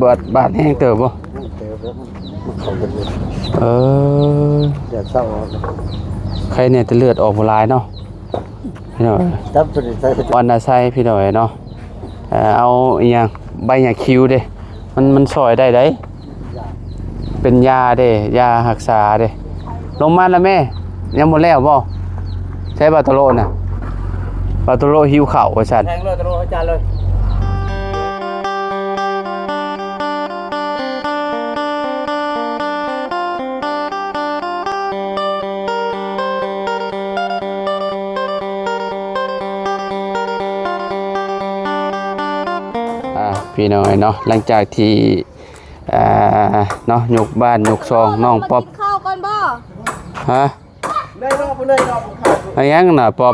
ບາດ ບາດແຮງເຕີບບໍ່? ແຮງເຕີບແລ້ວ ມັນເຂົ້າໄປເບິດ. ເອີ ເລືອດເຊົາອອກ ໄຄແນ່ແຕ່ເລືອດອອກບໍ່ຫຼາຍເນາະ ພີ່ນ້ອງເອີຍ. ຈັບໂຕນີ້ໃສ່ ອ່ອນນາໄຊ ພີ່ນ້ອງເອີຍເນາະ. ເອີ ເອົາອີ່ຫຍັງ ໃບຫຍ້າຄິວເດ້ ມັນ ມັນຊ່ອຍໄດ້ໃດ໋ ເປັນຢາເດ້ ຢາຮັກສາເດ້. ລົງມາແລ້ວແມ່ ຍັງບໍ່ແລ້ວບໍ່? ໃສບ່າວຕະໂລະນະ? ບ່າວຕະໂລະຫິວເຂົ້າວ່າຊັ້ນ. ແທງເລີຍ ຕະໂລະ ອາຈານເລີຍ. ອ່າ ພີ່ນ້ອງເອີຍເນາະ ຫຼັງຈາກທີ່ ອ່າ ເນາະ ຍົກບ້ານຍົກຊ່ອງ ນ້ອງປັອບ ກິນເຂົ້າກ່ອນບໍ່? ຮະ? ໄດ້ເນາະ ຜູ້ໃດເນາະ ຜູ້ຂ້າ ອາຫຍັງນະ ປອບ?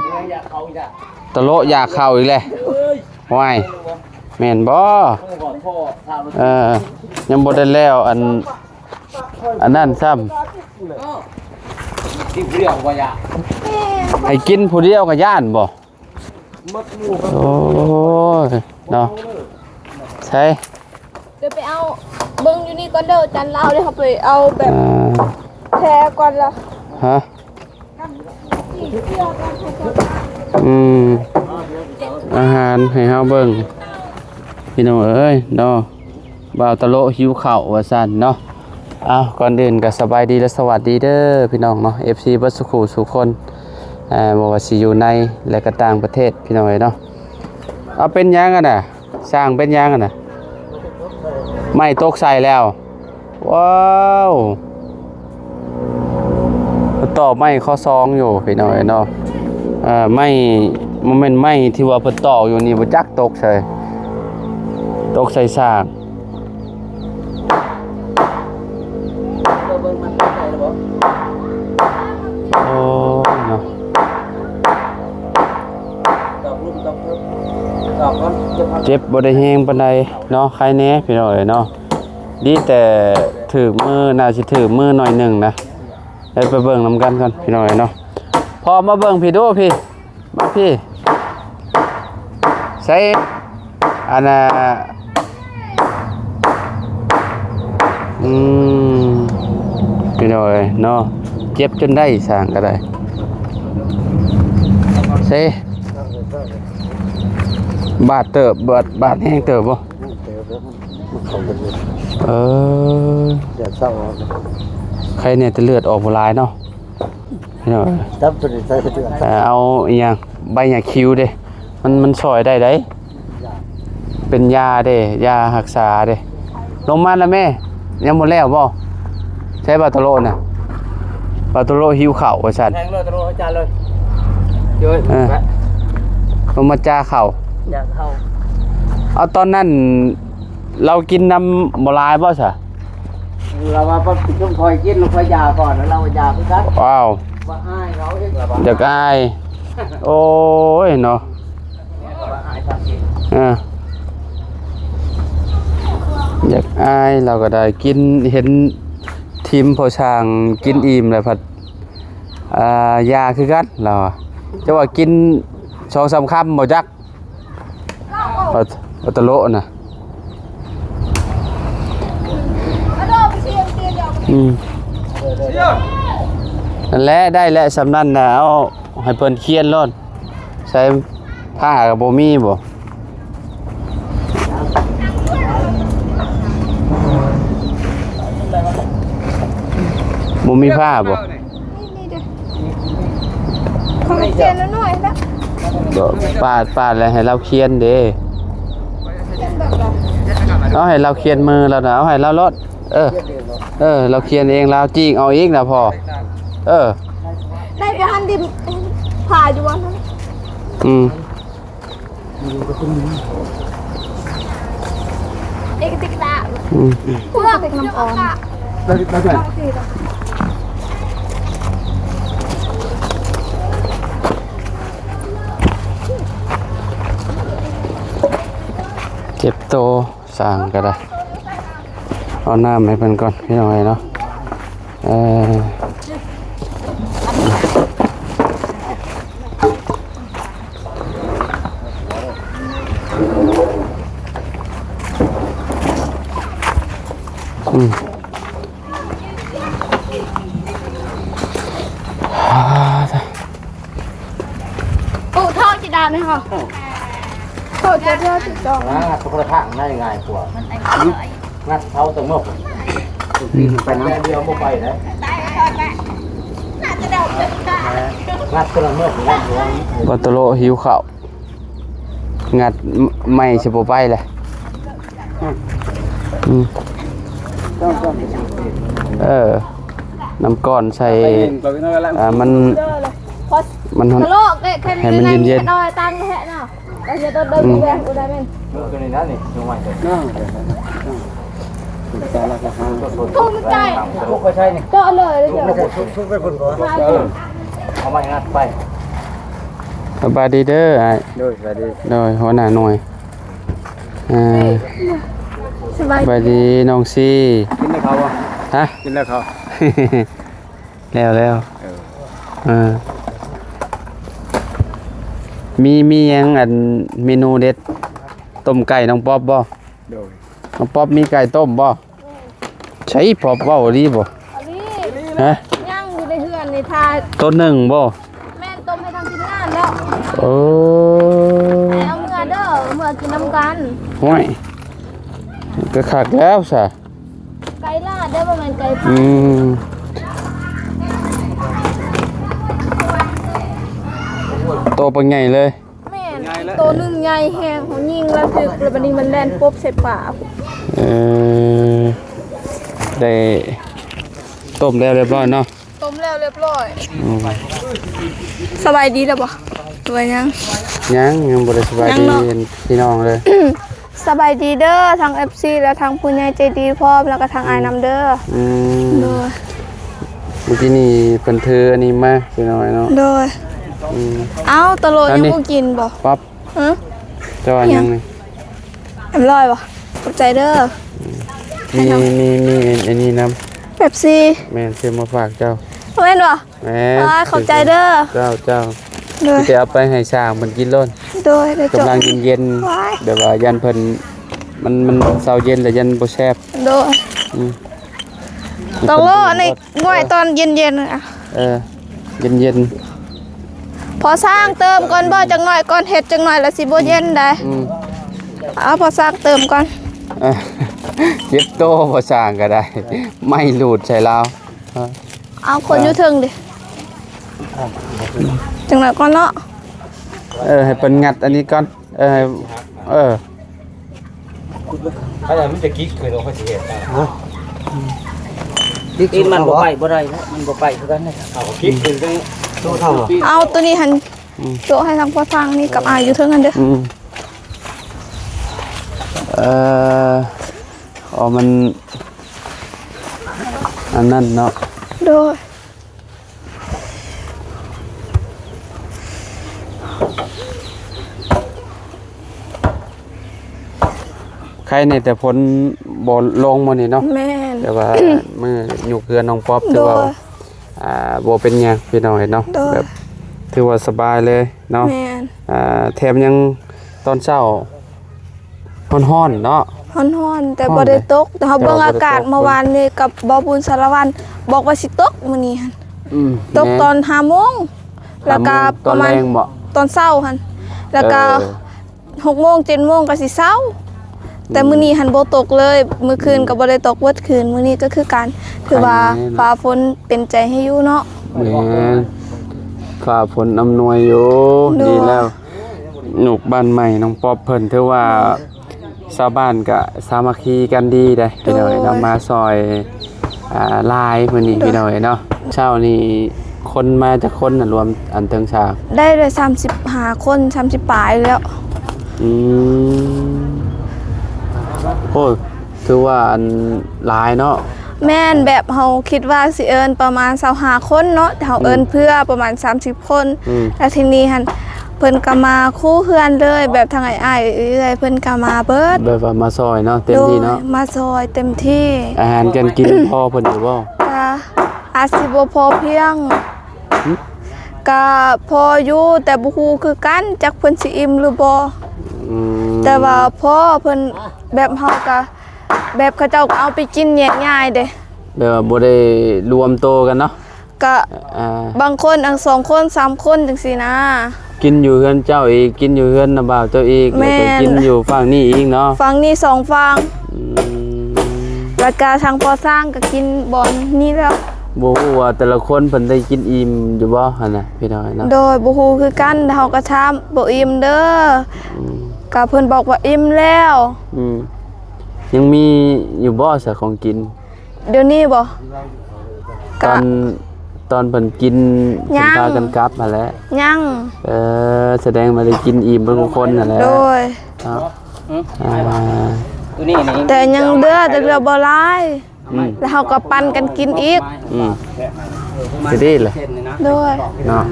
ຕະໂລະຢາກເຂົ້າອີກແລ້ວ. ເອີຍ ວ້າຍ ແມ່ນບໍ່? ເອີ ຍັງບໍ່ໄດ້ແລ້ວ ອັນ ອັນນັ້ນຊ້ຳ ກິນຜູ້ດຽວບໍ່ຢາກ ໃຫ້ກິນຜູ້ດຽວກໍຢ້ານບໍ່? ໝົດໝູ່ ໂອ້ຍ ເນາະ ໃສ ດຽວໄປເອົາ ເບິ່ງຢູ່ນີ້ກ່ອນເດີ ຈັນລາວ ດຽວເຮົາໄປເອົາແບບ ອ່າ ແທ້ກ່ອນລະ ຮະ? ອືມ ອາຫານໃຫ້ເຮົາເບິ່ງ ພີ່ນ້ອງເອີຍເນາະ. ບ່າວຕະໂລະຫິວເຂົ້າວ່າຊັ້ນເນາະ. ເອົາ ກ່ອນອື່ນກໍສະບາຍດີ ແລະ ສະຫວັດດີເດີພີ່ນ້ອງເນາະ ເອັຟຊີ ເບິດສູ່ຄູ່ສູ່ຄົນ ເອີ ບໍ່ວ່າຊິຢູ່ໃນ ແລະ ກໍຕ່າງປະເທດ ພີ່ນ້ອງເອີຍເນາະ. ເອົາ ເປັນຫຍັງຫັ້ນນະ? ຊ່າງເປັນຫຍັງຫັ້ນນະ? ໄມ້ຕົກໃສ່ແລ້ວ. ວ້າວ ເພິ່ນຕອກໄມ້ຂໍ້ສອງຢູ່ພີ່ນ້ອງເອີຍເນາະ. ເອີ ໄມ້ ບໍ່ແມ່ນໄມ້ທີ່ວ່າເພິ່ນຕອກຢູ່ນີ້ ບໍ່ຈັກຕົກໃສ່ ຕົກໃສ່ຊ່າງ. ໂອ້ຍເນາະ ເຈັບບໍ່ໄດ້ແຮງປານໃດເນາະ ໄຄແນ່ພີ່ນ້ອງເອີຍເນາະ. ດີແຕ່ຖືກມື ໜ້າຊິຖືກມືໜ້ອຍໜຶ່ງນະ ໄດ້ໄປເບິ່ງນຳກັນກ່ອນພີ່ນ້ອງເອີຍເນາະ. ພໍ່ມາເບິ່ງພີ້ດູພີ້ ມາພີ້ ໃສ່ ອັນນ່າ ອືມ ພີ່ນ້ອງເອີຍເນາະ ເຈັບຈົນໄດ້ ຊ່າງກໍໄດ້ ເຊ ບາດເຕີບ ບາດ ບາດແຮງເຕີບບໍ່? ແຮງເຕີບແລ້ວ ມັນ ມັນເຂົ້າໄປເບິດ. ເອີ ເລືອດເຊົາອອກ ໄຄແນ່ແຕ່ເລືອດອອກບໍ່ຫຼາຍເນາະ. ພີ່ນ້ອງ ຈັບໂຕນີ້ໃສ່ ເອີ ເອົາອີ່ຫຍັງ ໃບຫຍ້າຄິວເດ້ ມັນ ມັນຊ່ອຍໄດ້ໃດ໋ ເປັນຢາເດ້ ຢາຮັກສາເດ້. ລົງມາແລ້ວແມ່ ຍັງບໍ່ແລ້ວບໍ່? ໃສບ່າວຕະໂລະນະ? ບ່າວຕະໂລະຫິວເຂົ້າວ່າຊັ້ນ. ແທງເລີຍ ຕະໂລະ ອາຈານເລີຍ. ເອີ ລົງມາຈາເຂົ້າ ຈາເຂົ້າ. ເອົາ ຕອນນັ້ນລາວກິນນຳບໍ່ຫຼາຍບໍ່ຊະ? ລາວວ່າໄປຊຸມຂ້ອຍກິນ ຂ້ອຍຢາກ່ອນ ລາວວ່າຢາຄືກັນ. ອ້າວ ວ່າອາຍເຂົາອີກ ລາວວ່າຢາກອາຍ. ໂອ້ຍເນາະ ວ່າອາຍທຳອີກ. ເອີ ຢາກອາຍ ລາວກໍໄດ້ກິນ ເຫັນທີມພໍ່ຊ່າງກິນອີ່ມແລ້ວພັດ ອ່າ ຢາຄືກັນ ລາວວ່າ. ຈະວ່າກິນສອງສາມຄຳບໍ່ຈັກ. ເອົາ ເອົາຕະໂລະນະ. ອືມ ນັ້ນແຫຼະ ໄດ້ແຫຼະ ສ່ຳນັ້ນນະ. ເອົາໃຫ້ເພິ່ນຄຽນໂລດ. ໃສ່ຜ້າກໍບໍ່ມີບໍ? ບໍ່ມີຜ້າບໍ? ນີ້ເດ້ ຂອງເຈນນ້ອຍໆນະ. ປາດ ປາດແລ້ວໃຫ້ລາວຂຽນເດ້. ຂຽນແບບໃດ? ເອົາໃຫ້ລາວຂຽນມືລາວນະ ເອົາໃຫ້ລາວໂລດ. ເອີ ເອີ ລາວຂຽນເອງ ລາວຈີກເອົາອີກນະພໍ່. ເອີ ໄດ້ບໍ່? ຫັ້ນດິ ຜ້າຢູ່ຫັ້ນ. ອືມ. ເອກະຕິກະລາ ອືມ ເພື່ອເປັນນ້ຳອອນ ເຈັບໂຕ ສ້າງກໍໄດ້. ເອົານ້ຳໃຫ້ເພິ່ນກ່ອນ ພີ່ນ້ອງເອີຍເນາະ. ເອີ ເ ອືມ ອ່າ ປູທອງຊິດາວໃນຫ້ອງ ໂຕຈະເທື່ອຊິຈອງ ອ່າ ຄົນລະທາງງ່າຍກວ່າ ມັນໄປ ງັດເຂົາແຕ່ເມື່ອ ອືມ ໄປນຳດຽວບໍ່ໄປໄດ້ ງັດຄົນລະເມື່ອ ບອດໂຕໂລຫິວເຂົ້າ ງັດໄມ້ຊິບໍ່ໄປແຫຼະ ອືມ ເອີ ນ້ຳກ້ອນໃສ່ ອ່າ ມັນ ມັນ ໃຫ້ມັນເຢັນໆ ອືມ ເຈາະເລີຍ ເອົາໄມ້ງັດໄປ ສະບາຍດີເດີອ້າຍ ໂດຍ ສະບາຍດີ ໂດຍ ຫົວໜ້າໜ່ວຍ ອ່າ ສະບາຍ ສະບາຍດີນ້ອງຊີ ກິນແລ້ວເຂົ້າບໍ່? ຮະ? ກິນແລ້ວເຂົ້າ? ແລ້ວແລ້ວ ເອີ ເອີ ມີ ມີຫຍັງ ອັນ ເມນູເດັດ ຕົ້ມໄກ່ນ້ອງປັອບບໍ່? ໂດຍ ນ້ອງປັອບມີໄກ່ຕົ້ມບໍ່? ໃສ ປອບເວົ້າອີ່ຫຼີບໍ່? ອີ່ຫຼີ ຮະ? ຍັງຢູ່ໃນເຮືອນນີ້ ຖ້າ ໂຕໜຶ່ງບໍ່? ແມ່ນ ຕົ້ມໃຫ້ທາງທີມງານແລ້ວ ເອີ ໃຫ້ເອົາເມືອເດີ ເມືອກິນນຳກັນ ໂອ້ຍ ກໍຄັກແລ້ວຊະ ໄກ່ລາດເດີ ບໍ່ແມ່ນໄກ່ ອືມ ໂຕບັກໃຫຍ່ເລີຍ ແມ່ນ ໂຕໜຶ່ງໃຫຍ່ແຮງ ເຮົາຍິງລະຖືກ ລະບາດນີ້ມັນແລ່ນປົບໃສ່ປາ ເອີ ໄດ້ຕົ້ມແລ້ວລຽບຮ້ອຍເນາະ ຕົ້ມແລ້ວລຽບຮ້ອຍ ອືມ ສະບາຍດີແລ້ວບໍ່? ຫຼືວ່າຍັງ? ຍັງ ຍັງບໍ່ໄດ້ສະບາຍດີພີ່ນ້ອງເລີຍ ສະບາຍດີເດີ ທັງເອັຟຊີ ແລະ ທັງຜູ້ໃຫຍ່ໃຈດີພ້ອມ ແລ້ວກໍທັງອ້າຍນຳເດີ ອືມ ໂດຍ ມື້ກີ້ນີ້ເພິ່ນຖືອັນນີ້ມາ ພີ່ນ້ອງເນາະ ໂດຍ ອືມ ເອົ້າ ຕະໂລດຍັງບໍ່ກິນບໍ່? ປັອບ ຮະ? ເຈົ້າວ່າຫຍັງນີ້? ເອັມຮ້ອຍບໍ່? ຂອບໃຈເດີ ມີ ມີ ມີອັນນີ້ນຳ ເປັບຊີ ແມ່ນ ຊື້ມາຝາກເຈົ້າ ແມ່ນບໍ່? ແມ່ນ ຂອບໃຈເດີ ເຈົ້າ ເຈົ້າ ໂດຍ ຊິໄດ້ເອົາໄປໃຫ້ຊ້າງເພິ່ນກິນໂລດ ໂດຍ ກຳລັງເຢັນໆ ແບບວ່າຢ້ານເພິ່ນ ມັນ ມັນເຊົາເຢັນແລ້ວຢ້ານບໍ່ແຊບ ໂດຍ ອືມ ຕະໂລໃນ ງວຍຕອນເຢັນໆ ເອີ ເຢັນໆ ພໍສ້າງເຕີມກ່ອນບໍ່? ຈັກໜ້ອຍກ່ອນ ເຮັດຈັກໜ້ອຍລະຊິບໍ່ເຢັນໄດ໋ ອືມ ເອົາພໍສ້າງເຕີມກ່ອນ ເອີ ເຈັບໂຕ ພໍສ້າງກໍໄດ້ ໄມ້ລູດໃສ່ລາວ ເອົາຄົນຢູ່ເທິງເດ ຈັກໜ້ອຍກ່ອນເນາະ ເອີ ໃຫ້ເພິ່ນງັດອັນນີ້ກ່ອນ ເອີ ເອີ ອັນນັ້ນມັນຈະກິກຂຶ້ນ ເຂົາຊິເຮັດ ຮະ ກິກ ຕີນມັນບໍ່ໄປບໍ່ໄດ້ແລ້ວ ມັນບໍ່ໄປຄືກັນນະ ເອົາກິກຂຶ້ນ ເອົາໂຕນີ້ຫັ້ນ ອືມ ໂຈະໃຫ້ທາງພໍ່ທາງນີ້ກັບອ້າຍຢູ່ເທິງຫັ້ນເດີ ອືມ ເອີ ອໍ ມັນ ອັນນັ້ນເນາະ ໂດຍ ໄຄແນ່ແຕ່ຝົນບໍ່ລົງມື້ນີ້ເນາະ ແມ່ນ ແຕ່ວ່າມື້ຍຸກເຮືອນນ້ອງປັອບ ໂດຍ ຖືວ່າ ອ່າ ບໍ່ເປັນຫຍັງພີ່ນ້ອງເອີຍເນາະ ໂດຍ ແບບຖືວ່າສະບາຍເລີຍເນາະ ແມ່ນ ອ່າ ແຖມຍັງຕອນເຊົ້າ ຮ້ອນໆ ເນາະ ຮ້ອນໆ ແຕ່ບໍ່ໄດ້ຕົກ ແຕ່ເຮົາເບິ່ງອາກາດເມື່ອວານນີ້ກັບບໍ່ບຸນສາລະວັນ ບອກວ່າຊິຕົກມື້ນີ້ຫັ້ນ ອືມ ຕົກຕອນຫ້າໂມງ ແລ້ວກະປະມານຕອນເຊົ້າຫັ້ນ ແລ້ວກະ ເອີ ຫົກໂມງ ເຈັດໂມງກໍຊິເຊົາ ແຕ່ ອືມ ມື້ນີ້ຫັ້ນບໍ່ຕົກເລີຍ ມື້ຄືນກໍບໍ່ໄດ້ຕົກເບິດຄືນ ມື້ນີ້ກໍຄືກັນ ຖືວ່າຟ້າຝົນເປັນໃຈໃຫ້ຢູ່ເນາະ ແມ່ນ ຟ້າຝົນອຳນວຍຢູ່ ໂດຍ ດີແລ້ວ ຢູ່ບ້ານໃໝ່ນ້ອງປັອບເພິ່ນ ຖືວ່າ ໂດຍ ຊາວບ້ານກະສາມັກຄີກັນດີເດ້ ໂດຍ ພີ່ນ້ອງເນາະ ມາຊ່ອຍ ອ່າ ຫຼາຍມື້ນີ້ ໂດຍ ພີ່ນ້ອງເນາະ ເຊົ້ານີ້ຄົນມາຈັກຄົນນະ ລວມອັນເທິງສາງ ໄດ້ ໄດ້ສາມສິບຫ້າຄົນ ສາມສິບປາຍແລ້ວ ອືມ ໂອ້ ຖືວ່າອັນຫຼາຍເນາະ ແມ່ນ ແບບເຮົາຄິດວ່າຊິເອີ້ນປະມານຊາວຫ້າຄົນເນາະ ແຕ່ເຮົາ ອືມ ເອີ້ນເພື່ອປະມານສາມສິບຄົນ ອືມ ແລ້ວທີນີ້ຫັ້ນ ເພິ່ນກໍມາຄູ່ເຮືອນເລີຍ ແບບທາງອ້າຍເອື້ອຍເພິ່ນກໍມາເບິດ ແບບວ່າມາຊ່ອຍເນາະ ເຕັມທີ່ເນາະ ໂດຍ ມາຊ່ອຍເຕັມທີ່ ອາຫານການກິນພໍເພິ່ນຢູ່ບໍ່? ກະອາດຊິບໍ່ພໍພຽງ ຫຶ? ກະພໍຢູ່ ແຕ່ບໍ່ຮູ້ຄືກັນ ຈັກເພິ່ນຊິອີ່ມຫຼືບໍ່ ອືມ ແຕ່ວ່າພໍເພິ່ນ ແບບເຮົາກະ ແບບເຂົາເຈົ້າກໍເອົາໄປກິນແຍກຍ້າຍເດ້ ແບບວ່າບໍ່ໄດ້ລວມໂຕກັນເນາະ ກະ ອ່າ ບາງຄົນອັນສອງຄົນສາມຄົນຈັ່ງຊີ້ນະ ກິນຢູ່ເຮືອນເຈົ້າອີກ ກິນຢູ່ເຮືອນນ້າບ່າວເຈົ້າອີກ ແມ່ນ ແລ້ວກໍກິນຢູ່ຝັ່ງນີ້ອີກເນາະ ຝັ່ງນີ້ສອງຝັ່ງ ອືມ ແລ້ວກະທາງພໍ່ຊ້າງກໍກິນບ່ອນນີ້ແລ້ວ ບໍ່ຮູ້ວ່າແຕ່ລະຄົນເພິ່ນໄດ້ກິນອີ່ມຢູ່ບໍ່ຫັ້ນນະ ພີ່ນ້ອງເນາະ ໂດຍ ບໍ່ຮູ້ຄືກັນ ເຮົາກໍຖາມບໍ່ອີ່ມເດີ ອືມ ກໍເພິ່ນບອກວ່າອີ່ມແລ້ວ ອືມ ຍັງມີຢູ່ບໍ່ຊະຂອງກິນ? ດຽວນີ້ບໍ່? ຕອນ ຕອນເພິ່ນກິນ ຍັງ ເພິ່ນພາກັນກັບຫັ້ນແຫຼະ ຍັງ ເອີ ສະແດງວ່າໄດ້ກິນອີ່ມເບິດທຸກຄົນຫັ້ນແຫຼະ ໂດຍ ເນາະ ອືມ ອ່າ ແຕ່ຍັງເຫຼືອ ແຕ່ເຫຼືອບໍ່ຫຼາຍ ອືມ ແລ້ວເຮົາກໍປັນກັນກິນອີກ ອືມ ກໍດີແຫຼະ ໂດຍ ເນາະ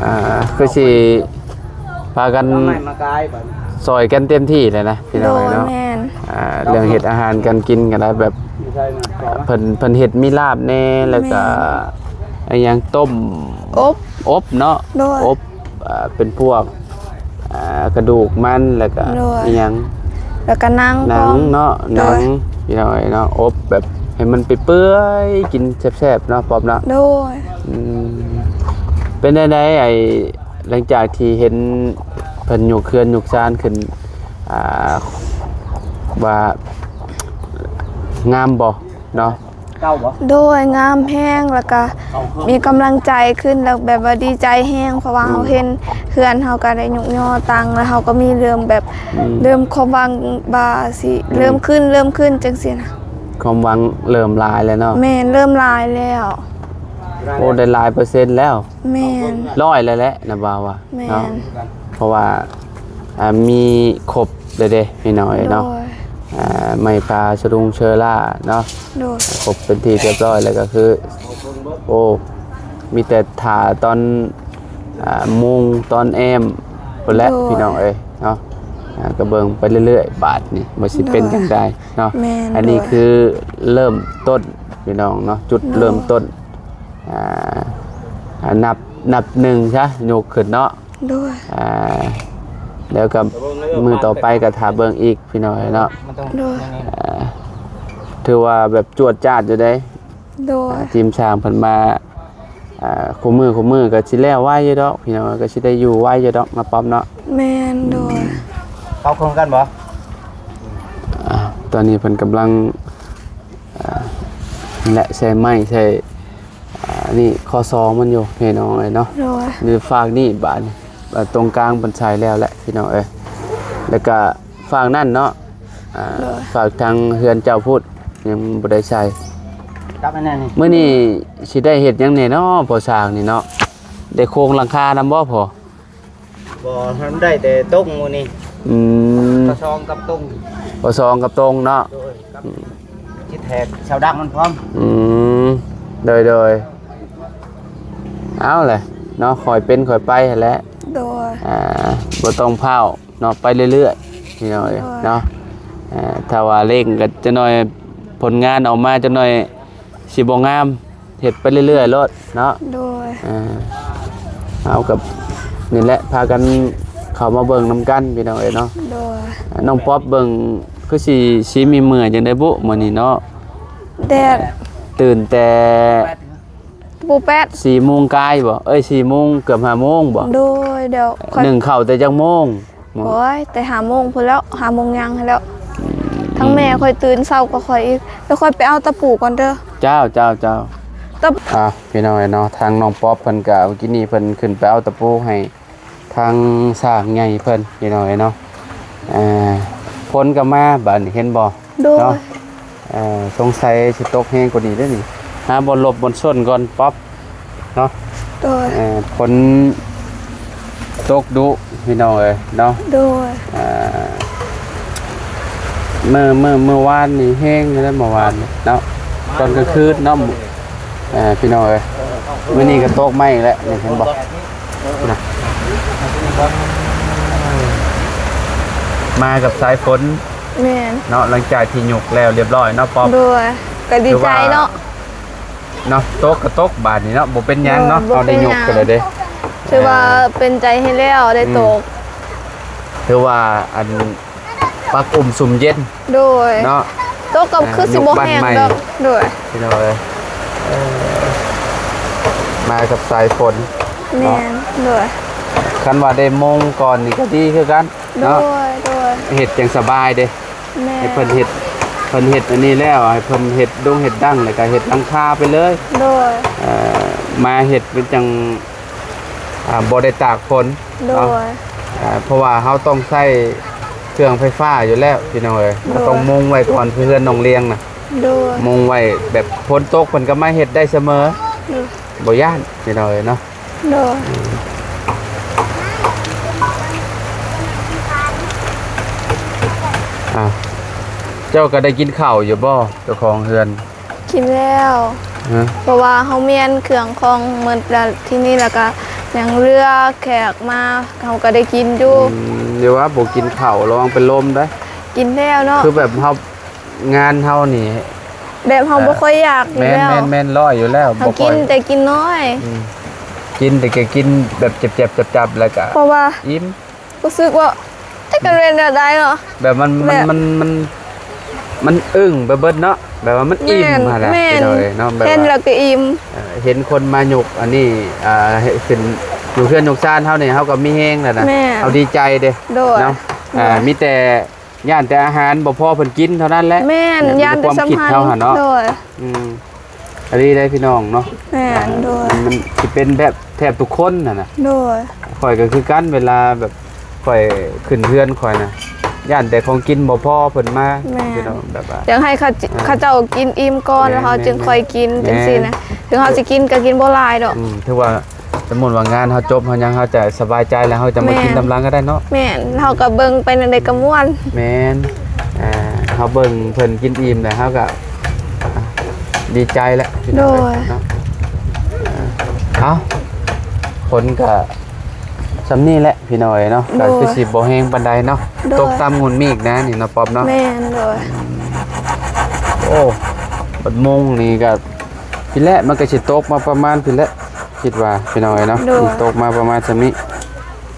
ອ່າ ຄືຊິ ພາກັນຊ່ອຍກັນເຕັມທີ່ແຫຼະນະ ພີ່ນ້ອງເອີຍເນາະ ໂດຍ ແມ່ນ ອ່າ ເລື່ອງເຮັດອາຫານການກິນກໍໄດ້ ແບບເພິ່ນ ເພິ່ນເຮັດມີລາບແດ່ ແລ້ວກໍ ແມ່ນ ອີຫຍັງ ຕົ້ມ ອົບ ອົບເນາະ ໂດຍ ອົບ ອ່າ ເປັນພວກ ອ່າ ກະດູກມັນ ແລ້ວກໍ ໂດຍ ອີຫຍັງ ແລ້ວກໍໜັງ ໜັງເນາະ ໂດຍ ໜັງ ພີ່ນ້ອງເອີຍເນາະ ອົບແບບໃຫ້ມັນເປື່ອຍໆ ກິນແຊບໆເນາະ ປອບເນາະ ໂດຍ ອືມ ເປັນແນວໃດ ໄອ້ ຫຼັງຈາກທີ່ເຫັນເພິ່ນຍົກເຮືອນຍົກຊານຂຶ້ນ ອ່າ ວ່າງາມບໍ່ເນາະ? ເກົ່າບໍ່? ໂດຍ ງາມແຮງ ແລ້ວກະມີກຳລັງໃຈຂຶ້ນ ແລ້ວແບບວ່າດີໃຈແຮງ ເພາະວ່າ ອືມ ເຮົາເຫັນເຮືອນເຮົາກະໄດ້ຍົກຍໍຕັ້ງ ແລ້ວເຮົາກະມີເລີ່ມແບບ ອືມ ເລີ່ມຄວາມຫວັງວ່າຊິ ອືມ ເລີ່ມຂຶ້ນ ເລີ່ມຂຶ້ນ ຈັ່ງຊີ້ນະ ຄວາມຫວັງເລີ່ມຫຼາຍແລ້ວເນາະ? ແມ່ນ ເລີ່ມຫຼາຍແລ້ວ ໂອ້ ໄດ້ຫຼາຍເປີເຊັນແລ້ວ. ແມ່ນ ຮ້ອຍແລ້ວແຫຼະ ນະບ່າວວ່າ ແມ່ນ ເນາະ ເພາະວ່າ ອ່າ ມີຄົບແລ້ວເດ້ ພີ່ນ້ອງເອີຍເນາະ ໂດຍ ອ່າ ໄມ້ພາສະດຸງເຊີລາເນາະ ໂດຍ ຄົບເປັນທີ່ຮຽບຮ້ອຍ ແລ້ວກໍຄື ໂອ້ ມີແຕ່ຖ້າຕອນ ອ່າ ມຸງ ຕອນແອ້ມພຸ້ນແຫຼະ ໂດຍ ພີ່ນ້ອງເອີຍເນາະ ອ່າ ກໍເບິ່ງໄປເລື້ອຍໆ ບາດນີ້ວ່າຊິເປັນ ໂດຍ ຈັ່ງໃດເນາະ ແມ່ນ ອັນນີ້ ໂດຍ ຄືເລີ່ມຕົ້ນ ພີ່ນ້ອງເນາະ ຈຸດ ໂດຍ ເລີ່ມຕົ້ນ ອ່າ ນັບ ນັບໜຶ່ງຊະ ຍົກຂຶ້ນເນາະ ໂດຍ ອ່າ ແລ້ວກໍມື້ຕໍ່ໄປກໍຖ້າເບິ່ງອີກ ພີ່ນ້ອງເອີຍເນາະ ໂດຍ ອ່າ ຖືວ່າແບບຈວດຈາດຢູ່ເດ້ ໂດຍ ອ່າ ທີມຊ່າງເພິ່ນມາ ອ່າ ຄູ່ມື້ ຄູ່ມື້ກໍຊິແລ້ວໄວຢູ່ດອກ ພີ່ນ້ອງເອີຍ ກໍຊິໄດ້ຢູ່ໄວຢູ່ດອກ ນະປ້ອມເນາະ ແມ່ນ ໂດຍ ເຂົ້າໂຄງກັນບໍ່? ອ່າ ຕອນນີ້ເພິ່ນກຳລັງ ອ່າ ແລະ ໃສ່ໄມ້ ໃສ່ ອ່າ ນີ້ຂໍ້ສອງມັນຢູ່ ພີ່ນ້ອງເອີຍເນາະ ໂດຍ ຢູ່ຟາກນີ້ບາດນີ້ ອ່າ ຕົງກາງເພິ່ນໃສ່ແລ້ວແຫຼະ ພີ່ນ້ອງເອີຍ ແລ້ວກະຟາກນັ້ນເນາະ ອ່າ ໂດຍ ຟາກທາງເຮືອນເຈົ້າພຸ້ນຍັງບໍ່ໄດ້ໃສ່ ກັບອັນນັ້ນນີ້ ມື້ນີ້ຊິໄດ້ເຮັດຫຍັງແດ່ເນາະ ພໍ່ຊ່າງນີ້ເນາະ ໄດ້ໂຄງຫຼັງຄານຳບໍ່ພໍ່? ບໍ່ທັນໄດ້ແຕ່ຕົງມື້ນີ້ ອືມ ປະຊອງກັບຕົງ ປະຊອງກັບຕົງເນາະ ໂດຍ ກັບ ອືມ ຊິແທກເສົາດັງມັນພ້ອມ ອືມ ໂດຍ ໂດຍ ເອົາແຫຼະເນາະ ຄ່ອຍເປັນຄ່ອຍໄປຫັ້ນແຫຼະ ໂດຍ ອ່າ ບໍ່ຕ້ອງພ້າວເນາະ ໄປເລື້ອຍໆ ພີ່ນ້ອງເອີຍ ໂດຍ ເນາະ ອ່າ ຖ້າວ່າເລັ່ງກໍຈັກໜ້ອຍ ຜົນງານອອກມາຈັກໜ້ອຍຊິບໍ່ງາມ ເຮັດໄປເລື້ອຍໆໂລດເນາະ ໂດຍ ອ່າ ເຮົາກັບນີ້ແຫຼະ ພາກັນເຂົ້າມາເບິ່ງນຳກັນ ພີ່ນ້ອງເອີຍເນາະ ໂດຍ ອ່າ ນ້ອງປັອບເບິ່ງຄືຊິ ຊິມີເມື່ອຍຈັ່ງໃດບຸມື້ນີ້ເນາະ ແດດ ຕື່ນແຕ່ ບໍ່ແປດ ສີ່ໂມງກາຍບໍ່ ເອີຍ ສີ່ໂມງ ເກືອບຫ້າໂມງບໍ່ ໂດຍ ດຽວຂ້ອຍ ໜຶ້ງເຂົ້າແຕ່ຈັກໂມງ? ໂອ້ຍ ແຕ່ຫ້າໂມງພຸ້ນແລ້ວ ຫ້າໂມງຍັງຫັ້ນແລ້ວ ອືມ ທັງແມ່ຂ້ອຍຕື່ນເຊົ້າກວ່າຂ້ອຍອີກ ແລ້ວຂ້ອຍໄປເອົາຕະປູກ່ອນເດີ ເຈົ້າ ເຈົ້າ ເຈົ້າ ຕະ ອ່າ ພີ່ນ້ອງເອີຍເນາະ ທາງນ້ອງປັອບເພິ່ນກະ ເມື່ອກີ້ນີ້ເພິ່ນຂຶ້ນໄປເອົາຕະປູໃຫ້ທາງຊ່າງໃຫຍ່ເພິ່ນ ພີ່ນ້ອງເອີຍເນາະ ອ່າ ຝົນກໍມາບາດນີ້ ເຫັນບໍ່? ໂດຍ ເນາະ ເອີ ສົງໄສຊິຕົກແຮງກວ່ານີ້ເດ້ນີ້ ຫາບ່ອນຫຼົບບ່ອນຊົນກ່ອນປັອບເນາະ ໂດຍ ເອີ ຝົນຕົກດຸພີ່ນ້ອງເອີຍເນາະ ໂດຍ ເອີ ເມື່ອ ເມື່ອ ເມື່ອວານນີ້ແຮງຢູ່ເດ້ ເມື່ອວານນີ້ເນາະ ຕອນກາງຄືນເນາະ ເອີ ພີ່ນ້ອງເອີຍ ມື້ນີ້ກໍຕົກມາອີກແລ້ວ ນີ້ເຫັນບໍ່? ມາກັບສາຍຝົນ ແມ່ນ ເນາະ ຫຼັງຈາກທີ່ຍົກແລ້ວຮຽບຮ້ອຍເນາະ ປອບ ໂດຍ ກໍດີໃຈເນາະ ເນາະ ຕົກກໍຕົກບາດນີ້ເນາະ ບໍ່ເປັນຫຍັງເນາະ ໂດຍ ເຮົາໄດ້ຍົກ ບໍ່ເປັນຫຍັງ ກໍເລີຍເດ້ ຖືວ່າເປັນໃຈໃຫ້ແລ້ວໄດ້ ອືມ ຕົກ ຖືວ່າອັນ ປັກອຸ່ມຊຸ່ມເຢັນ ໂດຍ ເນາະ ຕົກກໍຄືຊິບໍ່ແຮງດອກ. ໂດຍ ພີ່ນ້ອງເອີຍ ເອີ ມາກັບສາຍຝົນ. ແມ່ນ ເນາະ ໂດຍ ຄັນວ່າໄດ້ມຸງກ່ອນນີ້ກໍດີຄືກັນເນາະ. ໂດຍ ໂດຍ ເຮັດຈັ່ງສະບາຍເດ້. ແມ່ນ ໃຫ້ເພິ່ນເຮັດ ເພິ່ນເຮັດອັນນີ້ແລ້ວ ໃຫ້ເພິ່ນເຮັດດົງເຮັດດັງ ແລ້ວກໍເຮັດຫຼັງຄາໄປເລີຍ. ໂດຍ ເອີ ມາເຮັດເປັນຈັ່ງ ອ່າ ບໍ່ໄດ້ຕາກຝົນ. ໂດຍ ເນາະ ອ່າ ເພາະວ່າເຮົາຕ້ອງໃຊ້ເຄື່ອງໄຟຟ້າຢູ່ແລ້ວ ພີ່ນ້ອງເອີຍ. ໂດຍ ເຮົາຕ້ອງມຸງໄວ້ກ່ອນ ເພື່ອເຮືອນນ້ອງລຽງນະ. ໂດຍ ມຸງໄວ້ແບບຝົນຕົກເພິ່ນກໍມາເຮັດໄດ້ສະເໝີ. ໂດຍ ບໍ່ຢ້ານ ພີ່ນ້ອງເອີຍເນາະ. ໂດຍ ອ່າ ເຈົ້າກໍໄດ້ກິນເຂົ້າຢູ່ບໍ່ ເຈົ້າຂອງເຮືອນ? ກິນແລ້ວ ຮະ ເພາະວ່າເຮົາມ້ຽນເຄື່ອງຂອງໝົດແລ້ວ ທີນີ້ແລ້ວກໍຍັງເຫຼືອແຂກມາ ເຮົາກໍໄດ້ກິນຢູ່. ອືມ ຢ່າວ່າບໍ່ກິນເຂົ້າ ລະວັງເປັນລົມເດີ້. ກິນແລ້ວເນາະ ຄືແບບເຮົາ ງານເຮົານີ້ ແບບເຮົາ ເອີ ບໍ່ຄ່ອຍຢາກຢູ່ແລ້ວ. ແມ່ນໆໆ ຮ້ອຍຢູ່ແລ້ວ ເຮົາກິນແຕ່ກິນນ້ອຍ. ອືມ ກິນແຕ່ກໍກິນແບບແຈບໆ ຈັບໆ ແລ້ວກໍ ເພາະວ່າ ອີ່ມ ຮູ້ສຶກວ່າ ຈັກຈະເປັນແນວໃດເນາະ ແບບມັນ ແບບ ມັນ ມັນ ມັນ ມັນອຶ້ງໄປເບິດເນາະ ແບບວ່າມັນອີ່ມຫັ້ນແຫຼະ ແມ່ນ ພີ່ນ້ອງເອີຍເນາະ. ແບບວ່າເຫັນແລ້ວກໍອີ່ມ ເອີ ເຫັນຄົນມາຍົກອັນນີ້ ອ່າ ໃຫ້ຂຶ້ນຢູ່ເຮືອນຢູ່ຊານເຮົານີ້ ເຮົາກໍມີແຮງແລ້ວນະ. ແມ່ນ ເຮົາດີໃຈເດ້. ໂດຍ ເນາະ ໂດຍ ອ່າ ມີແຕ່ ຢ້ານແຕ່ອາຫານບໍ່ພໍເພິ່ນກິນເທົ່ານັ້ນແຫຼະ. ແມ່ນ ແມ່ນ ຢ້ານແຕ່ສຳພັນ ໃນຄວາມຄິດເຮົາຫັ້ນເນາະ. ໂດຍ ອືມ ອັນນີ້ໄດ້ພີ່ນ້ອງເນາະ. ແມ່ນ ອ່າ ໂດຍ ມັນຊິເປັນແບບແທບທຸກຄົນຫັ້ນນະ. ໂດຍ ຂ້ອຍກໍຄືກັນ ເວລາແບບຂ້ອຍຂຶ້ນເຮືອນຂ້ອຍນະ ຢ້ານແຕ່ຂອງກິນບໍ່ພໍເພິ່ນມາ. ແມ່ນ ພີ່ນ້ອງ ແບບວ່າຢາກໃຫ້ເຂົາ ອ່າ ເຂົາເຈົ້າກິນອີ່ມກ່ອນ ແມ່ນ ແລ້ວເຮົາຈຶ່ງຄ່ອຍກິນ ແມ່ນ ຈັ່ງຊີ້ນະ. ແມ່ນ ເຖິງເຮົາຊິກິນກໍກິນບໍ່ຫຼາຍດອກ. ອືມ ຖືວ່າ ສົມມຸດວ່າງານເຮົາຈົບເຮົາຫຍັງ ເຮົາຈະສະບາຍໃຈແລ້ວ ເຮົາຈະມາກິນ ແມ່ນ ນຳຫຼັງກໍໄດ້ເນາະ. ແມ່ນ ເຮົາກໍເບິ່ງໄປແນວໃດກໍມ່ວນ. ແມ່ນ ອ່າ ເຮົາເບິ່ງເພິ່ນກິນອີ່ມແລ້ວ ເຮົາກໍ ອ່າ ດີໃຈແລ້ວ ພີ່ນ້ອງເອີຍ ໂດຍ ເນາະ. ອ່າ ເອົ້າ ຝົນກໍສ່ຳນີ້ແຫຼະ ພີ່ນ້ອງເອີຍເນາະ. ໂດຍ ກໍຄືຊິບໍ່ແຮງປານໃດເນາະ. ໂດຍ ຕົກຕາມງຸ່ນມີກນະນີ້ເນາະ ປັອບເນາະ. ແມ່ນ ໂດຍ ອືມ ໂອ້ ບັດໂມງນີ້ກໍ ພີ້ແຫຼະ ມັນກໍຊິຕົກມາປະມານພີ້ແຫຼະ ຄິດວ່າ ພີ່ນ້ອງເອີຍເນາະ. ໂດຍ ມັນຕົກມາປະມານສ່ຳນີ້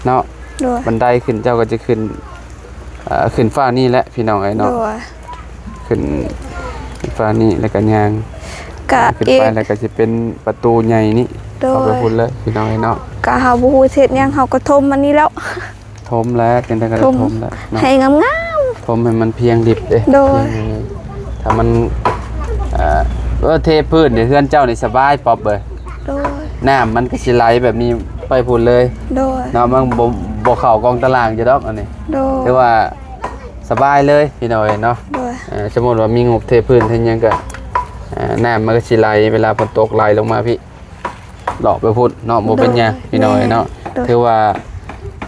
ເນາະ. ໂດຍ ບັນໄດຂຶ້ນເຈົ້າກໍຈະຂຶ້ນ ເອີ ຂຶ້ນຟ້ານີ້ແຫຼະ ພີ່ນ້ອງເອີຍເນາະ. ໂດຍ ຂຶ້ນ ຂຶ້ນຟ້ານີ້ ແລ້ວກໍຍ່າງ ກະ ຂຶ້ນໄປ ອີກ ແລ້ວກໍຊິເປັນປະຕູໃຫຍ່ນີ້. ໂດຍ ເຂົ້າໄປພຸ້ນເລີຍ ພີ່ນ້ອງເອີຍເນາະ. ກະເຮົາບໍ່ຮູ້ເຮັດຫຍັງ ເຮົາກໍຖົມອັນນີ້ແລ້ວ. ຖົມແລ້ວ ຈັ່ງໃດກໍໄດ້ຖົມແລ້ວເນາະ ໃຫ້ງາມໆ ຖົມໃຫ້ມັນພຽງລິບເດ້. ໂດຍ ພຽງ ຖ້າມັນ ເອີ ເອີ ເທພື້ນເດ ເຮືອນເຈົ້ານີ້ສະບາຍ ປັອບເອີຍ. ໂດຍ ນ້ຳມັນກໍຊິໄຫຼແບບນີ້ໄປພຸ້ນເລີຍ. ໂດຍ ເນາະ ມັນບໍ່ ບໍ່ເຂົ້າກອງຕະລ່າງຢູ່ດອກອັນນີ້. ໂດຍ ຖືວ່າສະບາຍເລີຍ ພີ່ນ້ອງເອີຍເນາະ. ໂດຍ ເອີ ສົມມຸດວ່າມີງົບເທພື້ນເຮັດຫຍັງກໍ ເອີ ນ້ຳມັນກໍຊິໄຫຼ ເວລາຝົນຕົກໄຫຼລົງມາພີ້ ເລາະໄປພຸ້ນເນາະ ບໍ່ເປັນຫຍັງ ໂດຍ ພີ່ນ້ອງເອີຍເນາະ. ແມ່ນ ໂດຍ ຖືວ່າ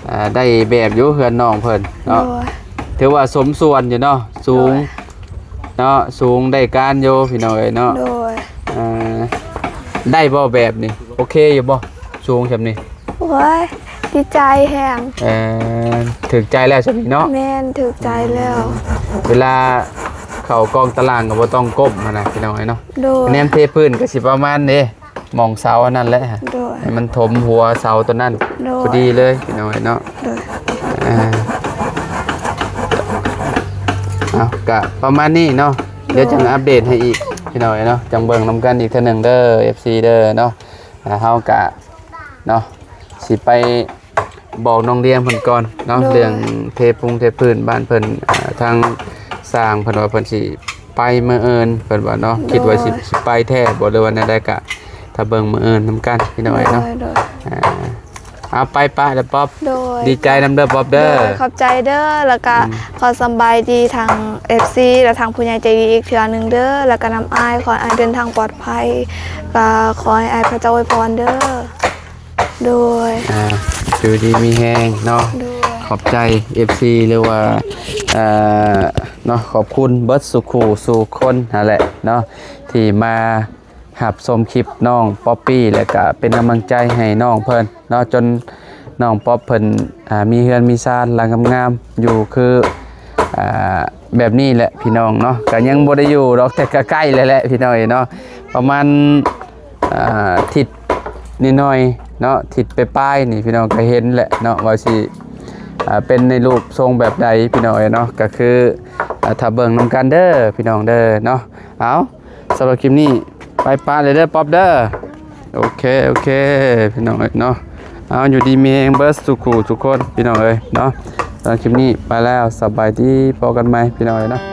ອ່າ ໄດ້ແບບຢູ່ເຮືອນນ້ອງເພິ່ນເນາະ. ໂດຍ ຖືວ່າສົມສ່ວນຢູ່ເນາະ ສູງ ໂດຍ ເນາະ ສູງໄດ້ການຢູ່ ພີ່ນ້ອງເອີຍເນາະ. ໂດຍ ເອີ ໄດ້ບໍ່ແບບນີ້ ໂອເຄຢູ່ບໍ່ ສູງຊ່ຳນີ້? ໂອ້ຍ ດີໃຈແຮງ. ເອີ ຖືກໃຈແລ້ວຊ່ຳນີ້ເນາະ. ແມ່ນ ຖືກໃຈແລ້ວ. ເວລາເຂົ້າກອງຕະລ່າງກໍບໍ່ຕ້ອງກົ້ມຫັ້ນນະ ພີ່ນ້ອງເອີຍເນາະ. ໂດຍ ແນມເທພື້ນກໍຊິປະມານນີ້ ໝ່ອງເສົາອັນນັ້ນແຫຼະ ໂດຍ ໃຫ້ມັນຖົມຫົວເສົາຕົວນັ້ນ. ໂດຍ ພໍດີເລີຍ ພີ່ນ້ອງເອີຍເນາະ. ໂດຍ ອ່າ ເອົາ ກະປະມານນີ້ເນາະ. ໂດຍ ດຽວຈັ່ງອັບເດດໃຫ້ອີກ ພີ່ນ້ອງເອີຍເນາະ ຈັ່ງເບິ່ງນຳກັນອີກເທື່ອໜຶ່ງເດີ ເອັຟຊີ ເດີເນາະ. ອ່າ ເຮົາກະເນາະ ຊິໄປບອກນ້ອງລຽງເພິ່ນກ່ອນເນາະ. ໂດຍ ເລື່ອງເທປຸງເທພື້ນບ້ານເພິ່ນ ອ່າ ທາງຊ່າງເພິ່ນວ່າເພິ່ນຊິໄປມື້ອື່ນ ເພິ່ນວ່າເນາະ. ໂດຍ ຄິດວ່າຊິ ຊິໄປແທ້ບໍ່ ຫຼືວ່າແນວໃດ ກະຖ້າເບິ່ງມື້ອື່ນນຳກັນ ພີ່ນ້ອງເອີຍເນາະ. ໂດຍ ໂດຍ ອ່າ ເອົາ ໄປປະເດີປັອບ. ໂດຍ ດີໃຈນຳເດີປັອບເດີ. ໂດຍ ຂອບໃຈເດີ ແລ້ວກະ ອືມ ຂໍສຳບາຍດີທາງ ເອັຟຊີ ແລະ ທາງຜູ້ໃຫຍ່ໃຈດີອີກເທື່ອໜຶ່ງເດີ ແລ້ວກະນຳອ້າຍ ຂໍໃຫ້ອ້າຍເດີນທາງປອດໄພ ກະຂໍໃຫ້ອ້າຍພະເຈົ້າອວຍພອນເດີ. ໂດຍ ອ່າ ຢູ່ດີມີແຮງເນາະ. ໂດຍ ຂອບໃຈ ເອັຟຊີ ຫຼືວ່າ ເອີ ເນາະ ຂອບຄຸນເບິດສູ່ຄູ່ສູ່ຄົນຫັ້ນແຫຼະເນາະ ທີ່ມາ ຮັບຊົມຄລິບນ້ອງປັອບປີ້ ແລະກະເປັນກຳລັງໃຈໃຫ້ນ້ອງເພິ່ນເນາະ ຈົນນ້ອງປັອບເພິ່ນ ອ່າ ມີເຮືອນມີຊານຫຼັງງາມໆຢູ່ຄື ອ່າ ແບບນີ້ແຫຼະພີ່ນ້ອງເນາະ. ກະຍັງບໍ່ໄດ້ຢູ່ດອກ ແຕ່ກະໃກ້ແລ້ວແຫຼະພີ່ນ້ອງເອີຍເນາະ ປະມານ ອ່າ ທິດໜ້ອຍໆເນາະ ທິດປາຍໆນີ້ ພີ່ນ້ອງກະເຫັນແຫຼະເນາະ ວ່າຊິ ອ່າ ເປັນໃນຮູບຊົງແບບໃດພີ່ນ້ອງເອີຍເນາະ. ກະຄື ອ່າ ຖ້າເບິ່ງນຳກັນເດີພີ່ນ້ອງເດີເນາະ. ເອົາ ສຳລັບຄລິບນີ້ໄປປະເລີຍເດີ ປັອບເດີ. ໂອເຄ ໂອເຄ ພີ່ນ້ອງເອີຍເນາະ. ເອົາ ຢູ່ດີມີແຮງເບິດສູ່ຄູ່ສູ່ຄົນ ພີ່ນ້ອງເອີຍເນາະ. ສຳລັບຄລິບນີ້ໄປແລ້ວ ສະບາຍດີ ພໍ້ກັນໃໝ່ ພີ່ນ້ອງເອີຍເນາະ.